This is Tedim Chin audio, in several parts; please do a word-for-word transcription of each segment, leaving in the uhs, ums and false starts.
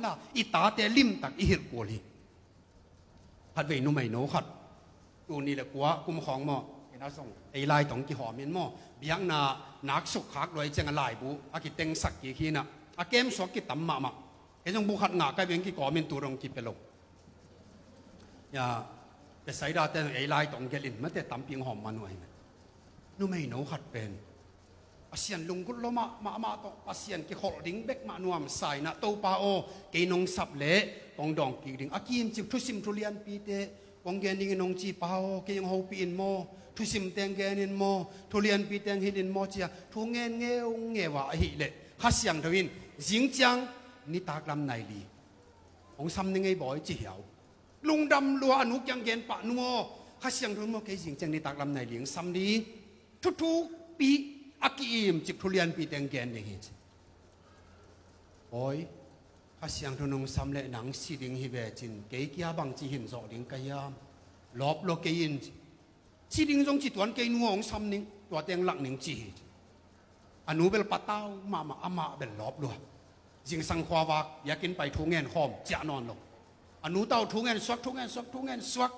la i tate limtak i hilh kul hi. Khatvei numeino khat, tul nih le kua kum khawng maw, ina zong ei lai tawh hong kihawm in maw, biakna nak suk khak lua ciang a laibu a kitengsak kik hi in ah, a kem suak kitam mahmah. Kei zong bu khat ngah ka hi veng, kikawm in tu dong kipia lo. Ya, Bethsaida te zong ei lai tawh hong gelh in, mate tampi hong hawm man uh ahi. Numeino khat pen Pasian lunggulh lua mahmah, amah tawh Pasian kikholh ding bek mah nuamsa in ah, Topa aw, kei nong sap leh kong dawng kik ding, a kimcik thusim thulianpite kong gen dingin hong ci, Pa aw, kei hong hopih in maw, thusimte hong gen in maw, thulianpite hong hilh in maw, ci-a thu ngen ngeungeu a, ahih leh Kha Siangtho in zing ciang nitak lam nai li hong sam ning ei bawi, ci hiau. Lungdam lua, a nu kiang gen pah, Nu aw, Kha Siangtho in maw, kei zing ciang nitak lam nai li hong sam ding, thuthukpih, a ki-imcik thulianpite hong gen ding hi, ci. Bawi, Kha Siangtho in hong sam leh nang si ding hi ve, cin kei kia bangci hin zawh ding ka hiam? Lawp lua kei in, ci. Ci ding zong ci tuan kei, Nu aw, hong sam ning, tuate hong lak ning, ci hi. A nu bel patau mahmah, amah bel lawp lua. Zingsang khuavak biakinn pai, thu ngen khawm, ciah nawn lo. A nu tawh thu ngen suak, thu ngen suak, thu ngen suak.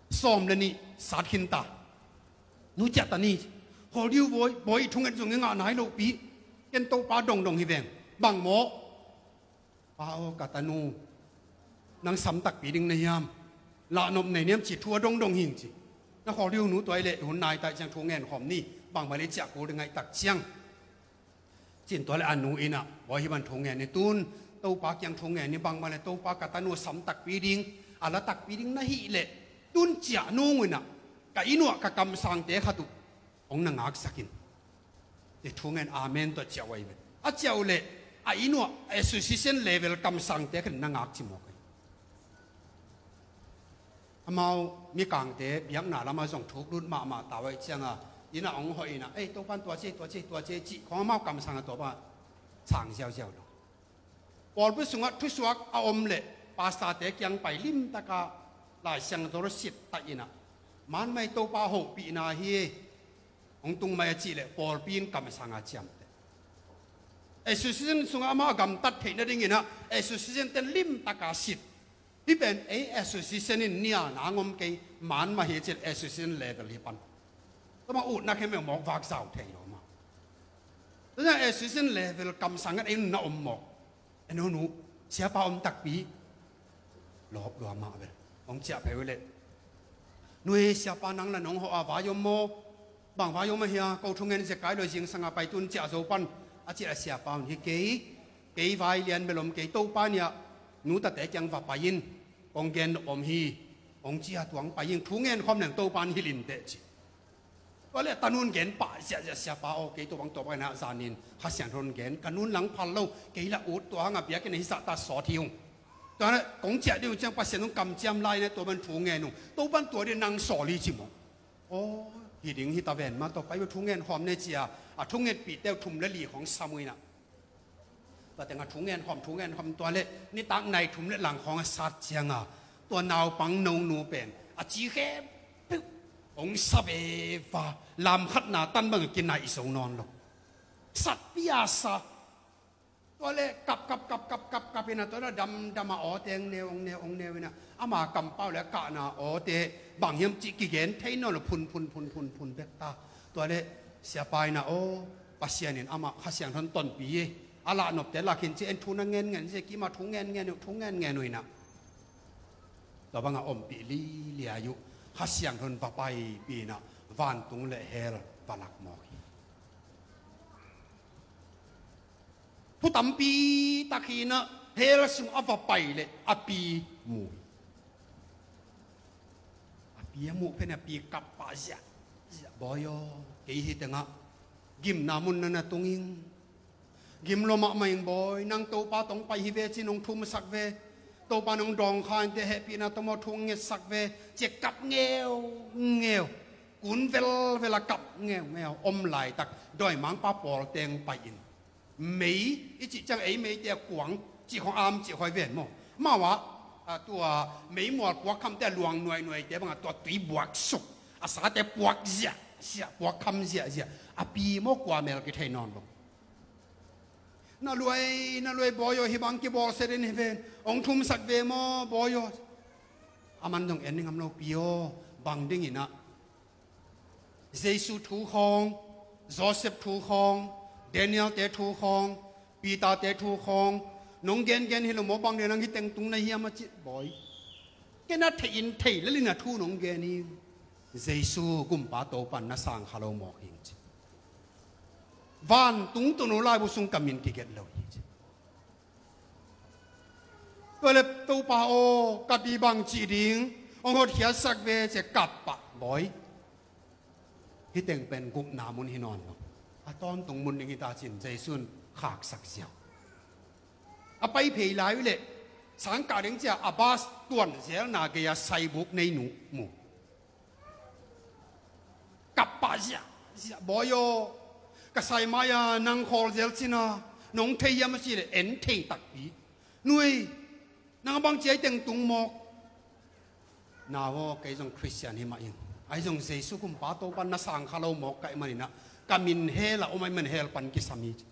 Sawm le nih sat khin ta. Nu ciah ta ni. Khawl dih uh bawi, bawi, thu ngen zong i ngah nai lo pi. Ken Topa dongdong hi veng. Bang maw? Pa aw, ka tanu, nang sam takpi ding na hiam? Lahnop nei na hiam, ci thu a dongdong hing, ci. Na khawl dih uh, Nu, tua ahih leh hun nai ta ciang thu ngen khawm ni, bang mah leh ciah kul ding, ngaih tak ciang. Cin tua leh a nu in ah, bawi, hih bang thu ngen ni, tun Topa kiang thu ngen ni, bang mah leh Topa ka tanu sam takpi ding, a la takpi ding na hih leh, tun ciah nung un ah, ka inn uah ka kamsangte khat uh hong na ngaksak in. Te thu ngen, amen tawh ciah uh ahi ve. A ciah uh leh a inn uah association level kamsangte khat in na ngak ci mawk ahi. Amau mikangte biakna lamah zong thuk lut mahmah ta uh ahih ciangin, inn ah hong hawh in ah, ei, Topa'n tua ci, tua ci, tua ci, cih khawng amau kamsang a, tua bang sang ziauziau lo. Pawlpi sungah thusuak a om leh pastorte kiang pai, limtakin Lai Siangtho sit ta in ah, man mah hi, Topa hopihna hi, hong tung mah hi, a cih leh pawlpi in kamsang a ciamteh. Association sungah amah a gamtat theih nadingin ah association ten limtakin sit. Hih pen ei association in nialna hong om kei, man mah hi, a cih leh association level hi pan. Tua bang utna khempeuh mawk vak zau thei lo mah. Tua ciang association level kamsang khat ei nunah om mawk. En, Nu, Nu, siapa om takpi. Lawp lua mah bel. Hong ciah phei uh leh, Nu e, siapa, nang la nong hawh a, vai om maw? Bang vai om ahia? Ko thu ngen zia kai lo, zingsang a pai, tun ciah zo pan, a cih leh siapa un, hi kei, kei vai lian bel om kei, Topa in ah Nu Tate kiang va pai in, kong gen nop om hi, hong ci a, tua hong pai in, thu ngen khawm leng Topa in hilh in teh, ci. Tua leh a tanu in gen pah ziahziah, siapa aw, kei tua bang, tua bang in ah, zanin Kha Siangtho in gen, ka nu in lang phal lo, kei lah ut, tua hang a biakinn ah hih zah ta sawt hi ung. Tua in ah kong ciah ding uh ciang Pasian hong kamciam lai in ah, tua bang thu ngen ung, Topa in tua ding nang sawl hi, ci mawk. Aw, hi ding hi ta ven mah, tua pai uh, thu ngen khawm ni, ci a, a thungetpihte uh thum le li khawng sam uh in ah, tua teng ah thu ngen khawm, thu ngen khawm, tua leh nitak nai thum le lang khawng a sat ciangin, tua naupang nonu pen a ci khempeuh hong sa veva, lam khatna tan bang a kinaih zo nawn lo. Satpi a sa. Tua leh kap, kap, kap, kap, kap, kap in ah, tua in ah damdam a awte hong neu, hong neu, hong neu in ah, ama kampau leh a kahna awte bang hiam cih kigen thei nawn lo, phun, phun, phun, phun, phun bek ta. Tua leh siapa in ah, aw, Pasian in amah Kha Siangtho in tonpih hi, a lahnopte lak in, ci, en, thu na ngen ngen, ci, kimah thu ngen ngen uh, thu ngen ngen uh in ah, tua bang a ompih liliai uh, Kha Siangtho in va paipih in ah, vantung leh hell va lak mawk hi. Thu tampi tak hi in ah, hell sung a va pai leh a pi mu hi. A pi a muh phen a pi kap pah ziahziah, bawi aw, kei hih teng ah gimna mun na na tung ing. Gim lua mahmah ing bawi, nang Topa tawh hong pai hi ve, ci-in hong thumsak ve. Topa in hong dawng kha in teh, hehpihna tawh maw thu hong ngetsak ve, ci-a kap ngeungeu. Kun velvel a kap ngeungeu om laitak, dawimangpa pawlte hong pai in, mei i cih ciang ei meite a kuang cih khawng, am cih khawng hi ven maw? Amau ah, a, tua meimual puak khamte a luang nuainuaite bangah tua tui buaksuk, a sate puak ziahziah, puak kham ziahziah. A pi maw, kua mel kithei nawn lo. Na luai, na luai, bawi aw, hih bang kibawlsia den hi ven. Hong thumsak ve maw, bawi aw. Aman zong en ning am lo, pi aw. Bang dingin ah Jesu thu khawng, Joseph thu khawng, Daniel-te thu khawng, Peter-te thu khawng nong gengen hi lo maw, bang dingin nang hih teng tung na hiam a cih, bawi. Ken a thei in thei lel in a thu nong gen hi. Jesu Gumpa Topa in na sang kha lo mawk hi, ci. Vantung tawh no laibu sung ka min kigelh lo hi, ci. Tua leh, Topa aw, ka pi bang ci ding, hong hotkhiatsak ve, ci-a kap pah, bawi. Hih teng pen gupna mun hi nawn lo. A tawntung mun ding hi ta, ci-in Jesu in khaksak ziau. A pai phei lai uh leh, sangkah ding ci-a a bus tuanzelna gei-a saibuk nei nu mu. Kap pah ziahziah, bawi aw, ka sai mai-a nang khawl zel cin a, nong thei hiam a cih leh en thei takpi. Nuai, nang bang ci-a hih teng tung mawk. Nau aw, kei zong Khristian hi mah ing. Ahi zong Jesu Gumpa Topa in na sang kha lo mawk ka hih manin ah, ka min hell ah om ahih man hell pan kisam hi, ci.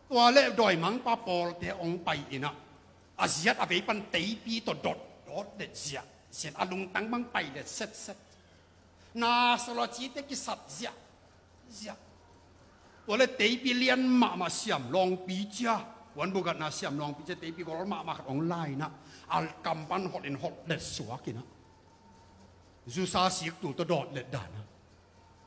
Tua leh dawimangpa pawlte hong pai in ah, a ziat a vei pan teipi tawh dawt, dawt let ziahziah, a lungtang bang pai let setset. Nasarua cite kisat ziahziah. Tua leh teipi lian mahmah Siam Lawngpi ci-a, puanbu gatna Siam Lawngpi ci-a teipi gol mahmah khat hong la in ah, a kam pan hot in hot let suak in ah, zusa sik tul tawh dawt let dan ah,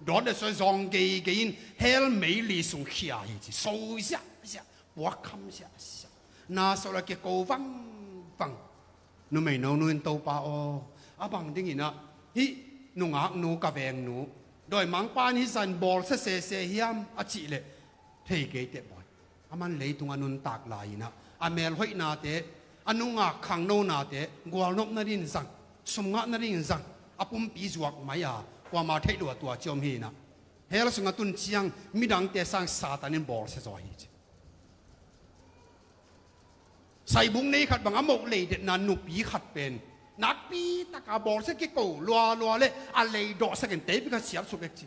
dawt let suak zawng geigei in hell meili sung khia hi, ci. So ziahziah, puakkham ziahziah. Nasarua kiko vangvang. Numei no nu in, Topa aw, a bang dingin ah hih nungaknu, ka vengnu, dawimangpa in hih zah in bawlsia sese hiam a cih leh thei kei teh, bawi. Aman leitung a nuntak lai in ah, a melhoihnate, a nungak khangnonate gualnop nadingin zang, sum ngah nadingin zang, a pumpi zuak mai-a, kuama theih lo-a tua ci om hi in ah, hell sung a tun ciang midangte sang Satan in bawlsia zaw hi, ci. Saibuk nei khat bang a moh leidetna nupi khat pen nakpi taka bawlsia kiko lualua leh a lei dawhsak in teipi khat siat suk bek, ci.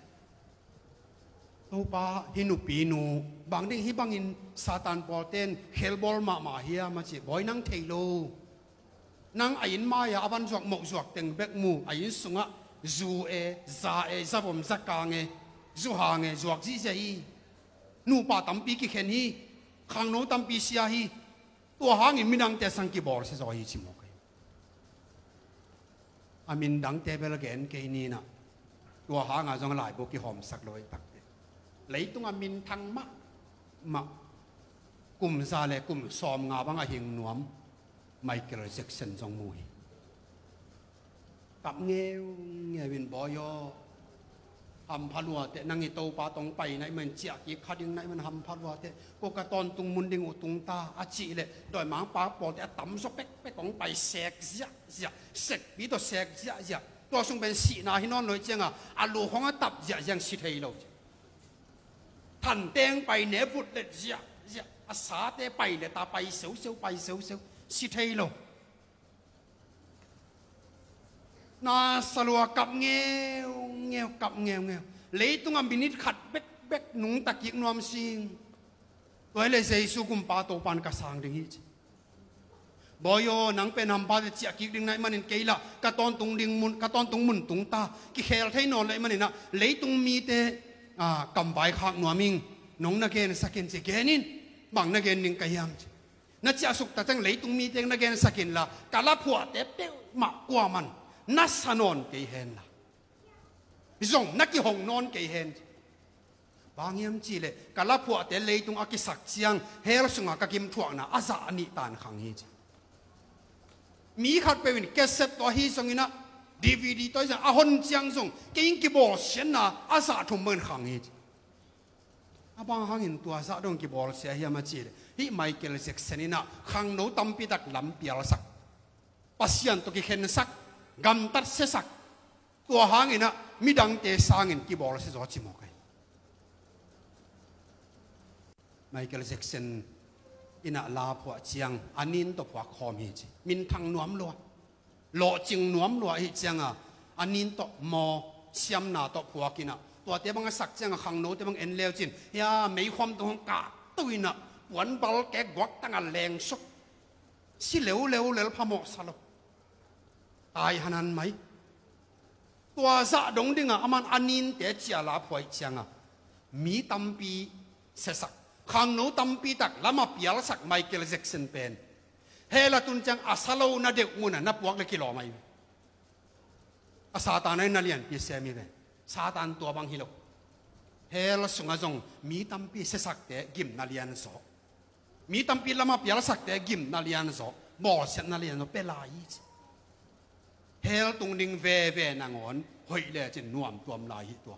Topa, hih nupinu bang ding hih bangin Satan pawlten khelbawl mahmah hiam a cih, bawi, nang thei lo. Nang a inn mai-a a van zuak, moh zuak teng bek mu, a inn sungah zu e, za e, zavom zakang e, zuhang e zuak ziahziah hi. Nupa tampi kikhen hi. Khangno tampi sia hi. Tua hangin midangte sang kibawlsia zaw hi, ci mawk hi. A min dangte bel gen kei ni in ah, tua hanga zong laibu kihawmsak lo hi takte. Leitung a minthang mahmah, kum za leh kum sawmnga bang a hing nuam Michael Jackson zong mu hi. Kap ngeungeu in, bawi aw, hampha lua teh, nang i Topa tawh hong pai na hih manin ciah kik kha ding na hih manin hampha lua teh, ko ka tawntung mun ding uh tung ta, a cih leh dawimangpa pawlte a tamzaw pekpek hong pai sek ziahziah, sekpi tawh sek ziahziah. Tua sung pen sihna hi nawn lo hi cianga, a lu khawng a tap ziahziah, si thei lo. Thanteng pai ne vut let ziahziah, a sate pai let a pai seuseu, pai seuseu, si thei lo. Nasa lua, kap ngeungeu, kap ngeungeu. Leitung a minit khat bekbek nungta kik nuam sing. Tua hi leh Jesu Gumpa Topa in ka sang ding hi, ci. Bawi aw, nang pen hampha tawh ciah kik ding na hih manin kei lah ka tawntung ding mun, ka tawntung mun tung ta. Kikhel thei nawn lo ahih manin ah leitung mite, ah, kam vaikhak nuam ing. Nong na gensak in, ci. Gen in. Bang na gen ding ka hiam, ci. Na ciahsuk tak ciang leitung mite na gensak inla, ka laphuahte peuhmah kuaman na sa nawn kei henla, zong na kihong nawn kei hen. Bang hiam cih leh ka laphuahte leitung a kisak ciang hell sunga ka gimthuakna a zah a nih tan khang hi, ci. Mi khatpeuh in cassette tawh ahi zongin ah, D V D tawh ahi zongin a hon ciang zong kei in kibawlsiatna a zah thum bangin khang hi, ci. A bang hangin tua zah dong kibawlsia hiam a cih leh, hih Michael Jackson in ah khangno tampi tak lampialsak, Pasian tawh kikhensak, gamtat siasak, tua hangin ah midangte sangin kibawlsia zaw, ci mawk hi. Michael Jackson in ah la phuah ciang a nin tawh phuak khawm hi, ci. Minthang nuam lua, lawhcing nuam lua ahih cianga a nin tawh maw siamna tawh phuak in ah Tuate bang a sak ciangah khangnote bang en leu cin, hia, meikhuam tung hong kah to inah puanbal kek guaktang a lengsuk. Si leuleu lel phamawh sa lo. Tai hanan mai. Tua zah dong dingah aman a ninte ciala phuaih ciangah mi tampi siasak, khangno tampi tak lam a pialsak Michael Jackson pen hell a tun ciang a sa lo na deuh munah na puak le kilawm ahi ve. A Satan a in na lianpi sem hi ve. Satan tua bang hi lo. Hell sungah zong mi tampi siasakte gimna lian zaw, mi tampi lam a pialsakte gimna lian zaw, bawlsiatna lian zaw pia lai hi ci. Hell tung ding veve nangawn hoih lecin nuamtuam lai hi tua.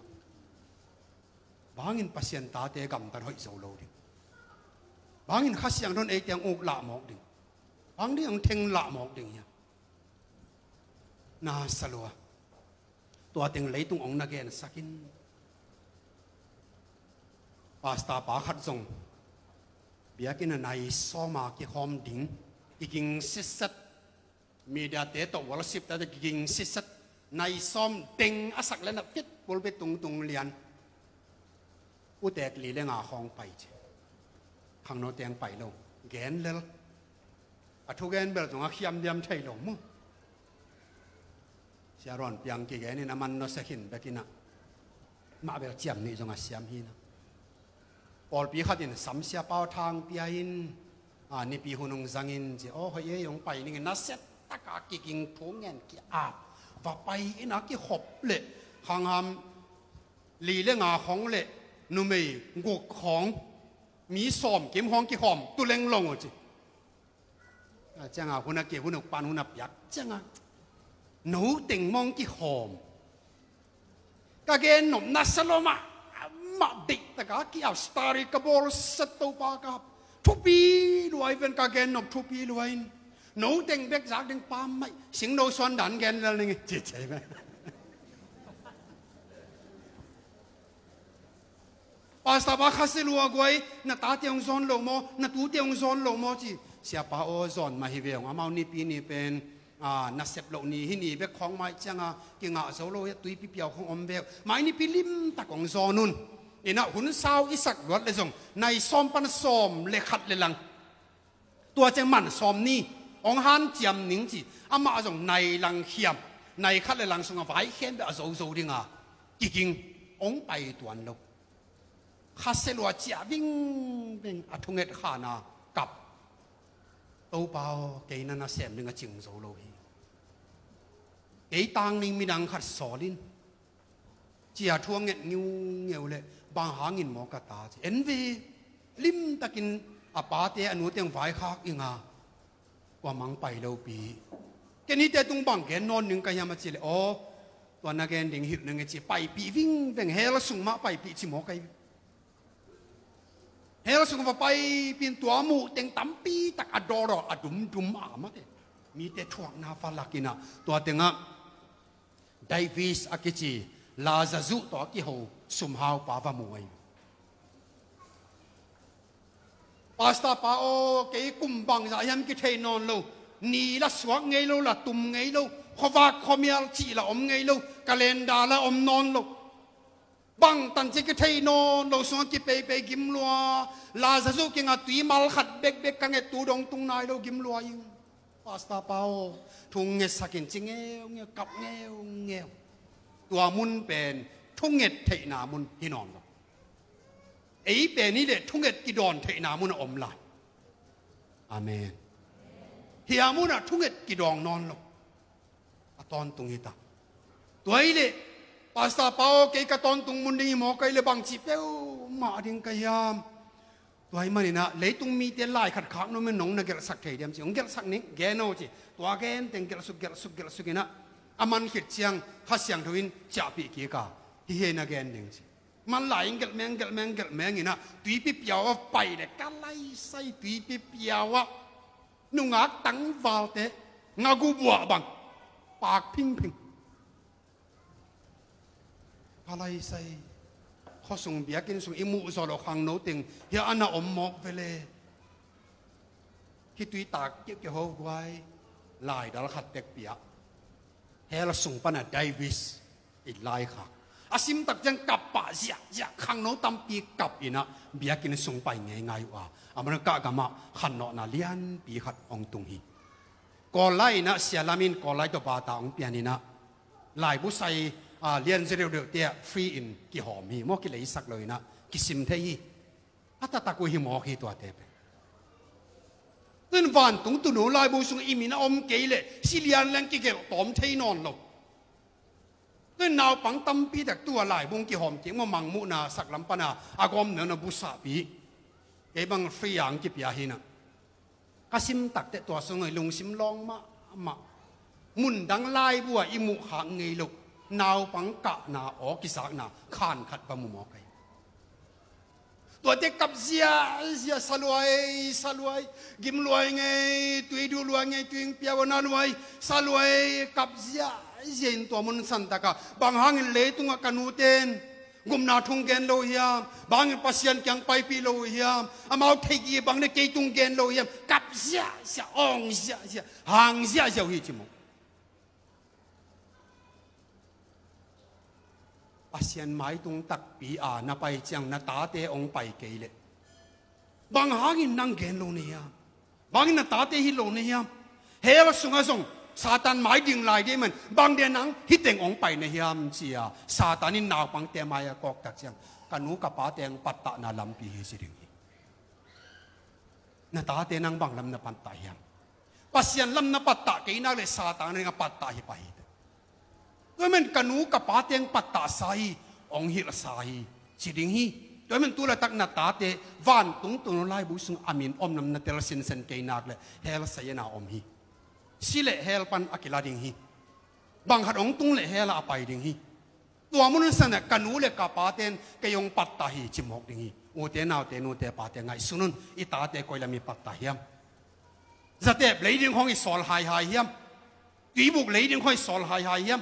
Bangin Pasian tate gamtat hoih zo lo ding? Bangin Kha Siangtho in eite hong uk lahmawk ding? Bang ding hong theng lahmawk ding hiam? Na sa lua. Tua teng leitung hong na gensak in. Pastor pa khat zong biakinn ah nai sawma kihawm ding, kiging sitset. Mediate tawh worship tate kiging sitset. Nai sawm deng a sak le na fit pulpit tungtung lian. Utek li le nga khawng pai ci. Khangno teng pai lo. Gen lel. A thugen bel zong a khiam diam thei lo mu. Sia Rawn Piang kigen in a man nawsia khin bek inah mah bel ciam nih zong a siam hi inah. Pawlpi khat in sam Sia Pau Thang pia in, a, Nipi hun hong zang in ci. Aw, hoih ei, hong pai ning in, nasia taka kiging thu ngen ki-ap. Va pai inah kihop le khangham li le nga khawng le numei guk khawng, mi sawm kim khawng kihawm tu leng long uh ci. A cianga hun a kei hun a pan hun a piak cianga no teng mawng kihawm. Ka gen nop na sa lo mah, mah deih taka ki-ap, stari ka bawl sa, Topa ka ap. Thupi lua hi ven, ka gen nop thupi lua in. No teng bek zak ding pam maih, sing no suan dan gen lel ning ci ci ve. Pastor pa khasia lua guai, na tate hong zawn lo maw, na tute hong zawn lo maw ci. Siapa aw, zawn mah hi ve ung, amau Nipi ni pen, a, nasep loh ni hi ni bek khawng mai cianga kingah zo lo hi a, tuipi piau khawng om ve uh. Mai Nipi limtak hong zawn un. Inah hun sau i sak luat le zong nai sawm pan sawm le khat le lang. Tua ciang man sawm ni hong hanciam ning ci. Amah zong nai lang khiam, nai khat le lang sungah vai khem beh a zozo dinga kiging, hong pai tuan lo. Khasia lua cia vingveng, a thunget khana kap. Topa aw, kei na nasem ding a cing zo lo hi. Kei tang ning midang khat sawl in. Cia thu a nget ngiungeu le bang hangin maw ka ta ci. En ve, limtakin a pate a nute hong vaikhak inga, kua mang pai lopi. Ken hite tung bang gen nawn ning ka hiam a ci le, aw, tua na gen ding hilh ning e ci, paipih vingveng, hell sung mah paipih ci maw ka hi. Hell sung va paipih in tua muh teng tampi tak a dawr a dumdum a mate. Mite thuakna va lak inah tua tengah Davis a kici Lazarus tawh a kiho sumhaupa va mu ahi. Pastor pa aw, kei kum bangzah hiam kithei nawn lo. Ni la suak ngei lo, la tum ngei lo. Khuavak khuamial cih la om ngei lo. Calendar la om nawn lo. Bangtan ci kithei nawn lo sungah kipeipei gim lua. Lazarus kingah tui mal khat bekbek ka nget, tu dong tung nai lo, gim lua ing. Pastor pa aw, thu ngetsak in ci ngeungeu, kap ngeungeu. Tua mun pen thunget theihna mun hi nawn lo. Ei pen hi leh thunget kidawn theihna mun a om lai. Amen. Hia munah thunget kidawng nawn lo. A tawntung hi ta. Tua hi leh, Pastor pa aw, kei ka tawntung mun ding hi maw, kei le bangci peuhmah ding ka hiam? Tua hi maninah leitung mite lai khat khak nuam in nong na gelhsak thei diam ci. Hong gelhsak ning, gen aw ci. Tua gen teng gelhsuk, gelhsuk, gelhsuk inah a man khit ciang Kha Siangtho in ciahpih kik a, hih hi na gen ding ci. Man lai in gelhmeng, gelhmeng, gelhmeng inah tuipi piau ah pai le ka laisai, tuipi piau ah nungak tangvalte ngagubuah bang paak phingphing. Ka laisai, khuasung biakinn sung i muh zawh loh khangno teng hia a na om mawk vele. Khitui tak kiuhkiuh ho guai, laidal khat tek piah. Hell sung pana Davis i laikhak. A sim tak ciang kap pah ziahziah, khangno tampi kap in ah biakinn sung pai ngeingai uh a, America gamah khanlawhna lianpi khat hong tung hi. Kawl lai in ah sia lam in Kawl lai tawh bata hong pian in ah laibu sai, a, lianzia deuhdeuhte ah free in kihawm hi maw, kileisak lo in ah kisim thei hi. A taktak uh hi mawk hi tuate pen. Tuin vantung tuuno laibu sung i min a om kei leh si lianlian kigelh tawm thei nawn lo. Tuin naupang tampi tak tu a laibu hong kihawm kik maw, Mangmuhna saklam pan a a gawm neu na busahpih. Kei bang free a hong kipia hi in ah ka sim takteh tua sung ah i lungsim lawng mahmah. Mundang laibu ah i muh khak ngei loh naupang kahna aw kizakna khan khat va mu mawk ahi. Tuate kap ziahziah, sa luai, sa luai, gim luai ngei, tui duh luai ngei, tui hong pia vo, na luai, sa luai, kap ziahziah in tua mun santak ah bang hangin leitung ah ka nute in gupna thu hong gen lo uh hiam? Bang hangin Pasian kiang paipih lo uh hiam? Amau theih kik bang leh kei tung gen lo uh hiam? Kap ziahziah, awng ziahziah, hang ziahziah uh hi ci maw. Pasian maitung takpi a na pai ciang na tate hong pai kei leh bang hangin nang gen lo na hiam? Bang hangin na tate hilh lo na hiam? Hell sungah zong Satan mai ding lai ding man, bang dia nang hih teng hong pai na hiam ci a, Satan in naupangte mai a kawk tak ciang ka nu ka pate hong pattahna lampi hi ci ding hi. Na tate nang bang lam na pattah hiam? Pasian lam na pattah kei nak leh Satan in a pattah hi pah hi. Tua ahih manin ka nu ka pate hong pattahsa hi, hong hilhsa hi ci ding hi. Tua ahih manin tu laitak na tate vantung tuuno laibu sung a min om lam na tel sinsen kei nak leh hell sai-in a om hi. Si leh hell pan a kila ding hi. Bang khat hong tung leh hell ah a pai ding hi. Tua mun sanah ka nu le ka pate in kei hong pattah hi ci mawk ding hi. Ute naute, nute pate, ngaihsun un, i tate koi lam i pattah hiam? Zatep lei ding khawng i sawl haihai hiam? Tuibuk lei ding khawng i sawl haihai hiam?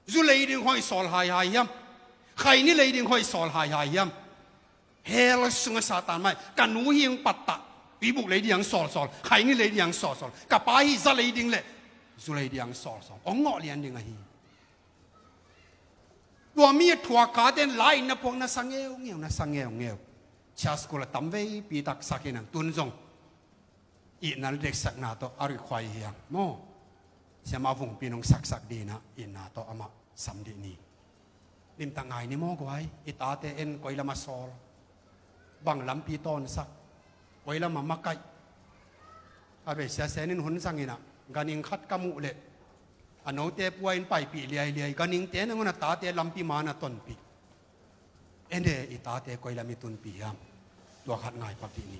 Zu lei ding khawng i sawl haihai hiam? Khaini lei ding khawng i sawl haihai hiam? Hell sungah Satan mai, ka nu hi hong pattah, tuibuk lei ding hong sawlsawl, khaini lei ding hong sawlsawl, ka pa hi za lei ding le zu lei ding hong sawlsawl, hong ngawh lian ding ahi. Tua mi a thuak khate in la-in na phuak, na sa ngeungeu, na sa ngeungeu. Church school a tam veipi tak sak hi nang, tun zong itna le deksakna tawh a require hi hang maw? Siamah Vungpi in hong saksak ding in ah itna tawh amah sam dih ni. Limtak ngai ni maw guai, i tate in koi lam a sawl, bang lampi tawnsak, koi lam a makaih. A bei Sia Sen in hun zang in ah, ganhing khat ka muh leh a note pua in paipih liailiai, ganhingte nangawn a tate lampi ma-in a tonpih. En de, i tate koi lam i tunpih hiam? Tua khat ngai pak dih ni.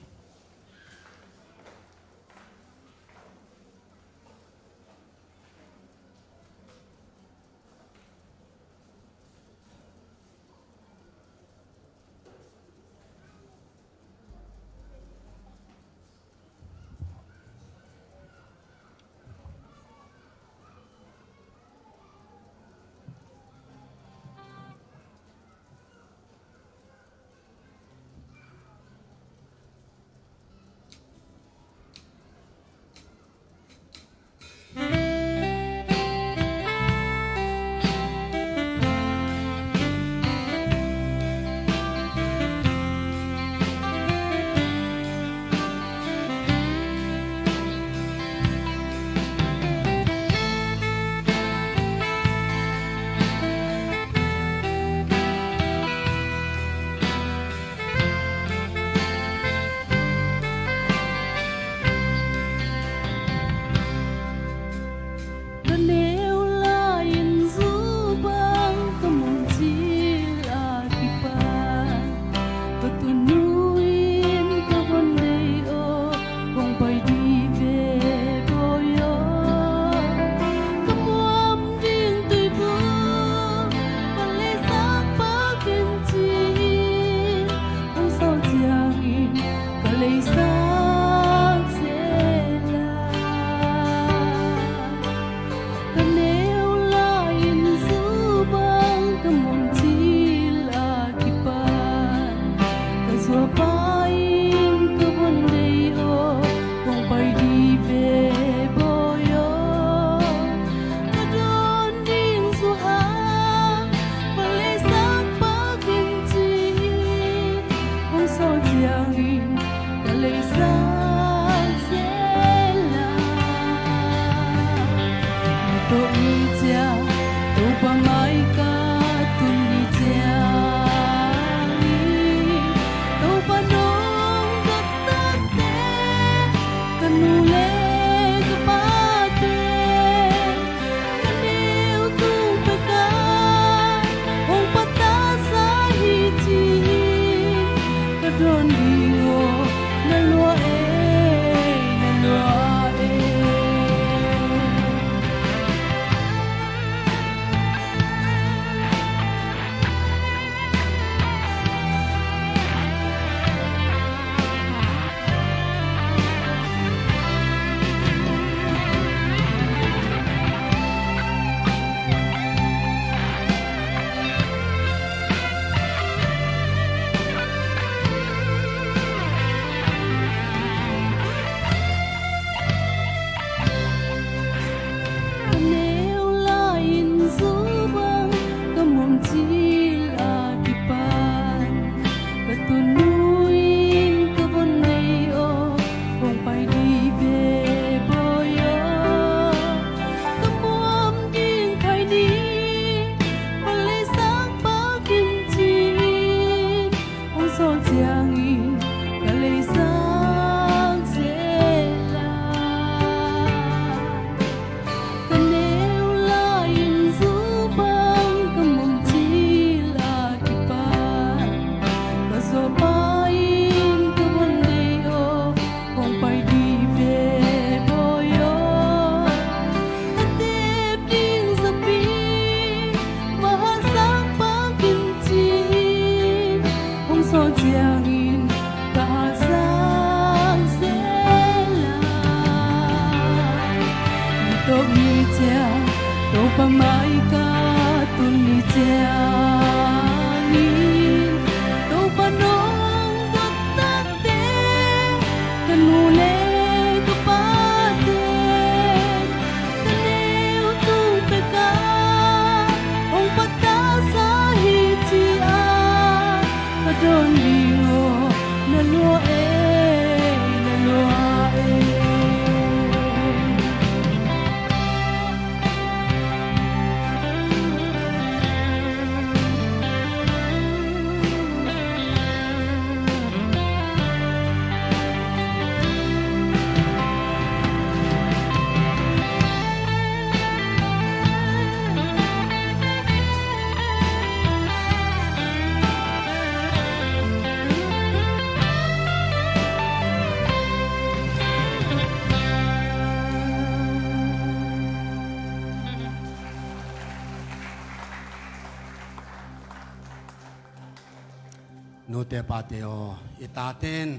Nute pate aw, i taten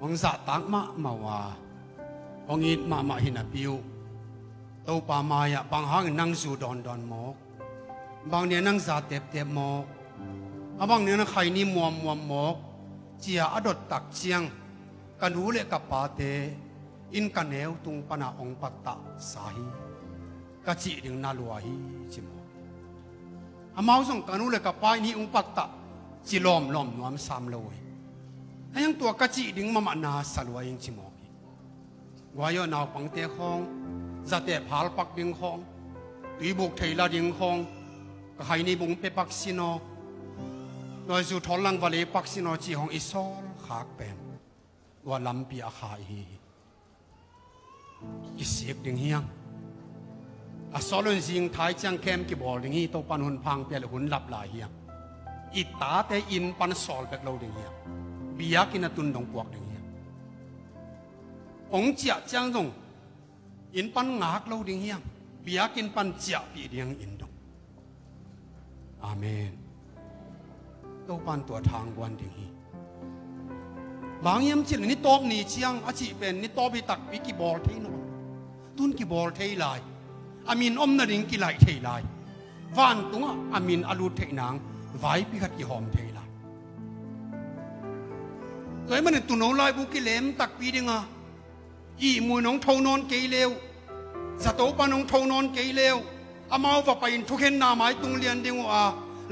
hong zahtak mahmah uh a, hong it mahmah hi napi uh, Topa mai-ah bang hangin nang zu dawndawn mawk, bang nia nang za teptep mawk, a bang nia nang khaini muammuam mawk, cia a dot tak ciang ka nu le ka pate in ka neu tung pana hong pattah sa hi, ka cih ding na lua hi, ci mawk. Amau zong ka nu le ka pa in hih hong pattah ci lawmlawm nuam sam lo hi. Ahi hang tua ka cih ding mahmah na sa lua ing, ci mawk hi. Guai aw, naupangte khawng, zate phalpak ding khawng, tuibuk theila ding khawng, ka khaini bung pepak sin aw, nuaizu thawl lang valei pak sin aw, ci hong i sawl khak pen tua lampi a kha i hi hi. Kisik ding hiang. A sawl un zing thai ciang kem kibawl ding hi, Topan hun phang pia le hun lap lai hiang. I tate inn pan sawl bek lo ding hiang. Biakinn a tun dong puak ding hiang. Hong ciah ciang zong inn pan ngak lo ding hiang. Biakinn pan ciahpih ding inn dong. Amen. Topan tua thangguan ding hi. Bang hiam cih leh ni tawp ni ciang a cih pen ni tawp hi takpi kibawl thei nawn. Tun kibawl thei lai. A min om nading kilaih thei lai. Vantungah a min a lut theih nang vaipi khat kihawm thei lai. Tua ahih manin tuuno laibu kilem takpi ding a, ihmu in hong tho nawn kei le uh, zato pan hong tho nawn kei le uh, amau va pai in thukhenna mai tung lian ding uh a,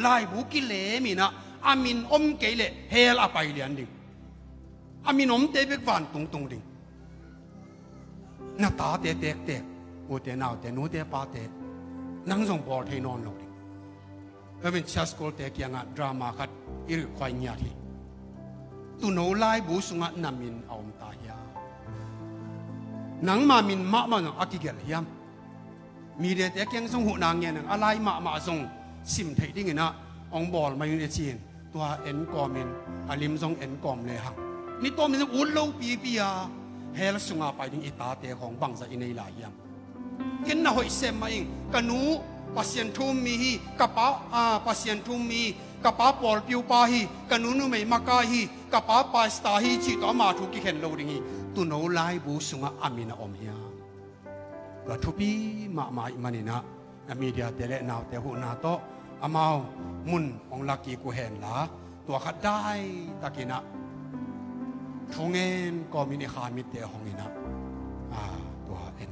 laibu kilem in ah a min om kei leh hell a pai lian ding. A min omte bek vantung tung ding. Na tate tektek, ute naute, nute pate, nang zong bawl thei nawn lo ding. Tua ahih manin church school-te kiangah drama khat i rikhuai ngiat hi. Tuuno laibu sungah na min a om ta hiam? Nangma min mahmah zong a kigelh hiam? Media-te kiang zong huhna ngen ang, a lai mahmah zong sim theih dingin ah hong bawl mai un e, ci-in tua en kawmin a lim zong en kawm lehang, ni tawmin zong ut lo pipi a hell sunga pai ding i tate khawng bangzah i nei lai hiam? Ken na hoih sem mah ing. Ka nu Pasian thu um mi hi, ka pa, a, Pasian thu um mi hi, ka pa pawlpi upa hi, ka nu numei makai hi, ka pa pastor hi, cih tawh ama thu kikhen lo ding hi. Tuuno laibu sungah a min a om hiam? Tua thupi mahmah ahih manin ah na media-te le naute huhna tawh amau mun hong la kik uh hen la, tua khat daitakin ah thu ngen kawmin i kha mitte hong in ah, a, tua en